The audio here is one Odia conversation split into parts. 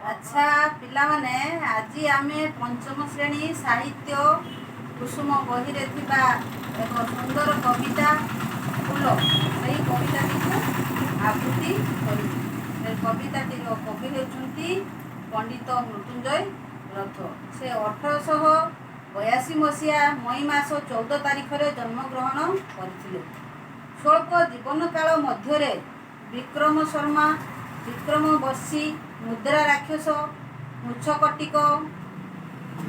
ଆଚ୍ଛା ପିଲାମାନେ, ଆଜି ଆମେ ପଞ୍ଚମ ଶ୍ରେଣୀ ସାହିତ୍ୟ କୁସୁମ ବହିରେ ଥିବା ଏକ ସୁନ୍ଦର କବିତା ଫୁଲ, ସେଇ କବିତାଟିକୁ ଆବୃତ୍ତି କରିବୁ। ସେ କବିତାଟିର କବି ହେଉଛନ୍ତି ପଣ୍ଡିତ ମୃତ୍ୟୁଞ୍ଜୟ ରଥ। ସେ 1882 ମସିହା ମଇ ମାସ 14 ତାରିଖରେ ଜନ୍ମଗ୍ରହଣ କରିଥିଲେ। ସ୍ୱଳ୍ପ ଜୀବନକାଳ ମଧ୍ୟରେ ବିକ୍ରମ ଶର୍ମା, ବିକ୍ରମ ବର୍ଷୀ, ମୁଦ୍ରା ରାକ୍ଷସ, ମୃଚ୍ଛକଟିକ,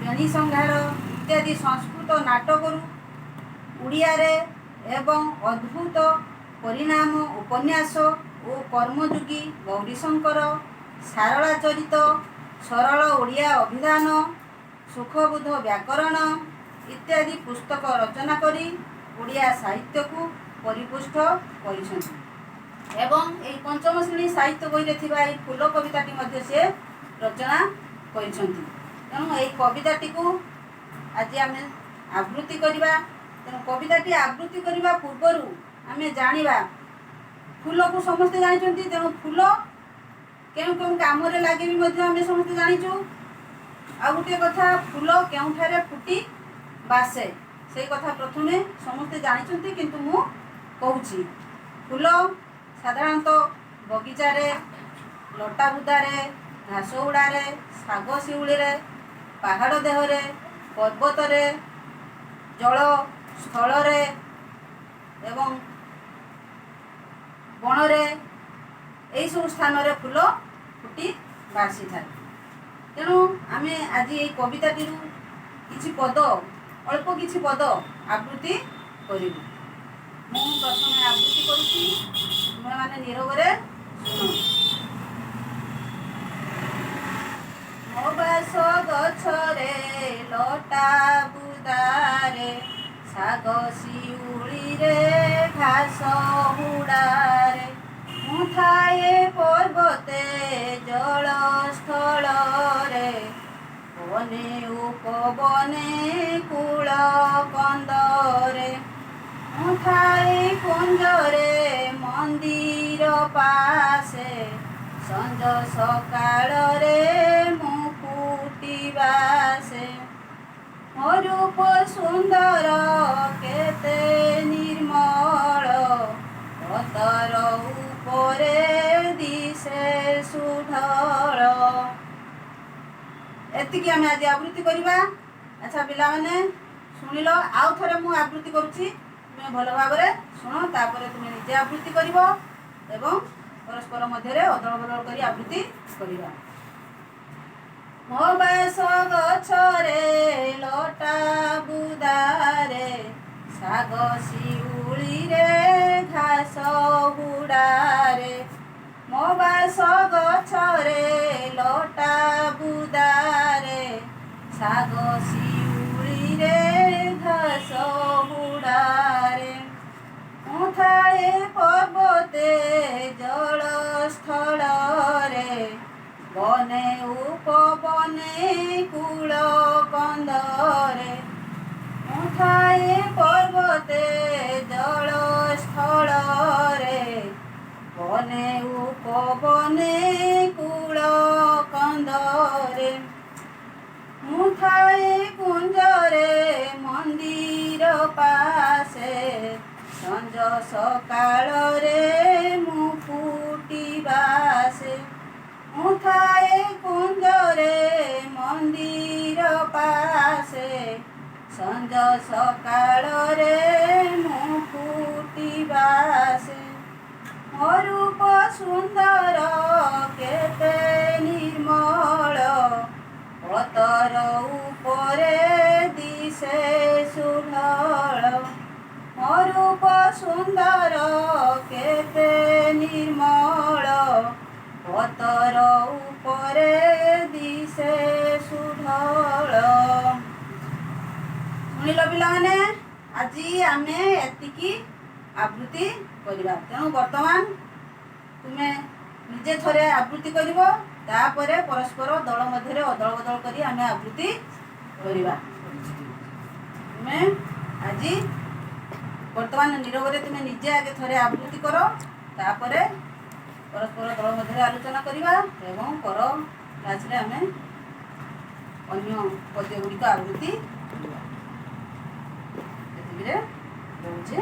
ବେଣୀ ସଂହାର ଇତ୍ୟାଦି ସଂସ୍କୃତ ନାଟକରୁ ଓଡ଼ିଆରେ ଏବଂ ଅଦ୍ଭୁତ ପରିଣାମ ଉପନ୍ୟାସ ଓ କର୍ମଯୋଗୀ ଗୌରୀଶଙ୍କର, ସାରଳା ଚରିତ, ସରଳ ଓଡ଼ିଆ ଅଭିଧାନ, ସୁଖବୋଧ ବ୍ୟାକରଣ ଇତ୍ୟାଦି ପୁସ୍ତକ ରଚନା କରି ଓଡ଼ିଆ ସାହିତ୍ୟକୁ ପରିପୁଷ୍ଟ କରିଛନ୍ତି ଏବଂ ଏହି ପଞ୍ଚମ ଶ୍ରେଣୀ ସାହିତ୍ୟ ବହିରେ ଥିବା ଏହି ଫୁଲ କବିତାଟି ମଧ୍ୟ ସେ ରଚନା କରିଛନ୍ତି। ତେଣୁ ଏହି କବିତାଟିକୁ ଆଜି ଆମେ ଆବୃତ୍ତି କରିବା। ତେଣୁ କବିତାଟି ଆବୃତ୍ତି କରିବା ପୂର୍ବରୁ ଆମେ ଜାଣିବା, ଫୁଲକୁ ସମସ୍ତେ ଜାଣିଛନ୍ତି। ତେଣୁ ଫୁଲ କେଉଁ କେଉଁ କାମରେ ଲାଗେ ବି ମଧ୍ୟ ଆମେ ସମସ୍ତେ ଜାଣିଛୁ। ଆଉ ଗୋଟିଏ କଥା, ଫୁଲ କେଉଁଠାରେ ଫୁଟି ବାସେ, ସେଇ କଥା ପ୍ରଥମେ ସମସ୍ତେ ଜାଣିଛନ୍ତି, କିନ୍ତୁ ମୁଁ କହୁଛି। ଫୁଲ ସାଧାରଣତଃ ବଗିଚାରେ, ଲଟା ବୁଦାରେ, ଘାସ ହୁଡ଼ାରେ, ଶାଗ ଶିଉଳିରେ, ପାହାଡ଼ ଦେହରେ, ପର୍ବତରେ, ଜଳ ସ୍ଥଳରେ ଏବଂ ବଣରେ, ଏହିସବୁ ସ୍ଥାନରେ ଫୁଲ ଫୁଟି ବାସିଥାଏ। ତେଣୁ ଆମେ ଆଜି ଏଇ କବିତାଟିରୁ କିଛି ପଦ, ଅଳ୍ପ କିଛି ପଦ ଆବୃତ୍ତି କରିବୁ। ମୁଁ ପ୍ରଥମେ ଆବୃତ୍ତି କରୁଛି, ତୁମେମାନେ ନୀରବରେ ଶୁଣ। ମୋ ବାସ ଗଛରେ, ଲଟା ବୁଦାରେ, ଶାଗ ଶିଉଳିରେ, ଘାସ ହୁଡ଼ାରେ, ମୁଁ ଥାଏ ପର୍ବତେ, ଜଳ ସ୍ଥଳରେ, ବନେ ଉପବନେ, କୂଳ କନ୍ଦରେ, ମୁଁ ଥାଏ କୁଞ୍ଜରେ, ମନ୍ଦିର ପାଶେ, ସଞ୍ଜ ସକାଳରେ ମୁଁ ଫୁଟିବାସେ। ମୋ ରୂପ ସୁନ୍ଦର କେତେ ନିର୍ମଳ, ପତର ଉପରେ ଦିଶେ ସୁଢଳ। ଏତିକି ଆମେ ଆଜି ଆବୃତ୍ତି କରିବା। ଆଚ୍ଛା ପିଲାମାନେ, ଶୁଣିଲ? ଆଉ ଥରେ ମୁଁ ଆବୃତ୍ତି କରୁଛି, ତୁମେ ଭଲ ଭାବରେ ଶୁଣ। ତାପରେ ତୁମେ ନିଜେ ଆବୃତ୍ତି କରିବ ଏବଂ ପରସ୍ପର ମଧ୍ୟରେ ଅଦଳ ବଦଳ କରି ଆବୃତ୍ତି କରିବା। ମୋ ବାସ ଗଛରେ, ଲଟା ବୁଦାରେ, ଶାଗ ଶିଉଳିରେ, ଘାସ ହୁଡ଼ାରେ, ମୋ ବାସ ଗଛରେ, ଲଟା ବୁଦାରେ, ଶାଗ ଶିଉଳିରେ, ଘାସ ହୁଡ଼ାରେ, ମୁଁ ଥାଏ ପର୍ବତେ, ଜଳ ସ୍ଥଳରେ, ବନେ ଉପବନେ, କୂଳ କନ୍ଦରେ, ମୁଁ ଥାଏ ପର୍ବତେ, ଜଳ ସ୍ଥଳରେ, ବନେ ଉପବନେ, କୂଳ କନ୍ଦରେ, ମୁଁ ଥାଏ କୁଞ୍ଜରେ, ମନ୍ଦିର ପାଶେ, ସଞ୍ଜ ସକାଳରେ ମୁଁ ଫୁଟିବାସେ। ମୁଁ ଥାଏ କୁଞ୍ଜରେ, ମନ୍ଦିର ପାଶେ, ସଞ୍ଜ ସକାଳରେ ମୁଁ ଫୁଟିବାସେ। ମୋ ରୂପ ସୁନ୍ଦର କେତେ ନିର୍ମଳ, ପତର ଉପରେ ଦିଶେ ସୁଢଳ। ମୋ ରୂପ ସୁନ୍ଦର କେତେ ନିର୍ମଳ, ପତର ଉପରେ ଦିଶେ ସୁଢଳ। ଶୁଣିଲ ପିଲାମାନେ? ଆଜି ଆମେ ଏତିକି ଆବୃତ୍ତି କରିବା। ତେଣୁ ବର୍ତ୍ତମାନ ତୁମେ ନିଜେ ଥରେ ଆବୃତ୍ତି କରିବ, ତାପରେ ପରସ୍ପର ଦଳ ମଧ୍ୟରେ ଅଦଳ ବଦଳ କରି ଆମେ ଆବୃତ୍ତି କରିବା। ତୁମେ ଆଜି ବର୍ତ୍ତମାନ ନୀରବରେ ତୁମେ ନିଜେ ଆଗେ ଥରେ ଆବୃତ୍ତି କର, ତାପରେ ପରସ୍ପର ଦଳ ମଧ୍ୟରେ ଆଲୋଚନା କରିବା ଏବଂ ପର କ୍ଲାସ୍ରେ ଆମେ ଅନ୍ୟ ପଦ୍ୟ ଗୁଡ଼ିକ ଆବୃତ୍ତି କରିବା। ଏତିକିରେ ରହୁଛି।